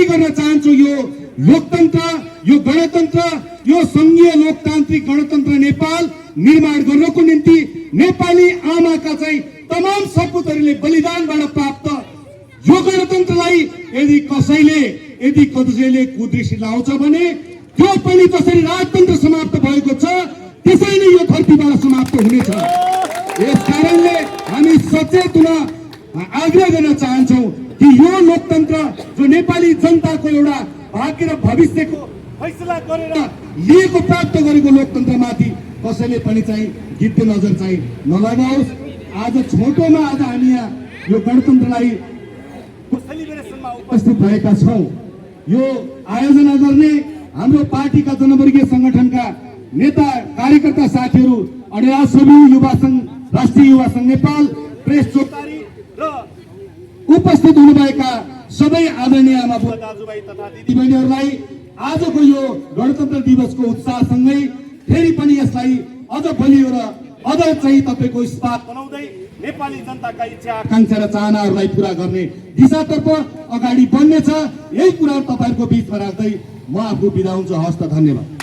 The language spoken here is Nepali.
गर्न चाहन्छु। यो लोकतन्त्र, यो गणतन्त्र, यो संघीय लोकतान्त्रिक गणतन्त्र नेपाल निर्माण गर्नको निम्ति नेपाली आमाका चाहिँ तमाम सपुतहरूले बलिदानबाट प्राप्त यो गणतन्त्रलाई यदि कसैले कुदृष्टि लाउँछ भने त्यो पनि जसरी राजतन्त्र समाप्त भएको छ त्यसै नै यो धरतीबाट समाप्त हुनेछ। यस कारणले हामी सचेत हुन आग्रह गर्न चाहन्छौँ कि यो लोकतन्त्र जो नेपाली जनताको एउटा भाग्य र भविष्यको फैसला गरेर लिएको प्राप्त गरेको लोकतन्त्रमाथि कसैले पनि चाहिँ गिद्धे नजर चाहिँ नलगाओस्। आज छोटोमा आज हामी यहाँ यो गणतन्त्रलाई सेलिब्रेसनमा उपस्थित भएका छौँ। यो आयोजना गर्ने हाम्रो पार्टीका जनवर्गीय संगठनका नेता कार्यकर्ता साथीहरू, अडेरा सभी युवा संघ, राष्ट्रिय युवा संघ नेपाल, प्रेस चौतारी र उपस्थित हुनुभएका सबै आदरणीय आमा बुवा दाजुभाइ तथा दिदीबहिनीहरूलाई आजको यो गणतन्त्र दिवसको उत्साहसँगै फेरि पनि यसलाई अझ बलियो र अझ चाहिँ तपाईँको स्पात बनाउँदै नेपाली जनताका इच्छा आकांक्षा र चाहनाहरूलाई पूरा गर्ने दिशातर्फ अगाडि बढ्नेछ। यही कुरा तपाईँहरूको बिचमा राख्दै म आफू बिदा हुन्छु। हस्त, धन्यवाद।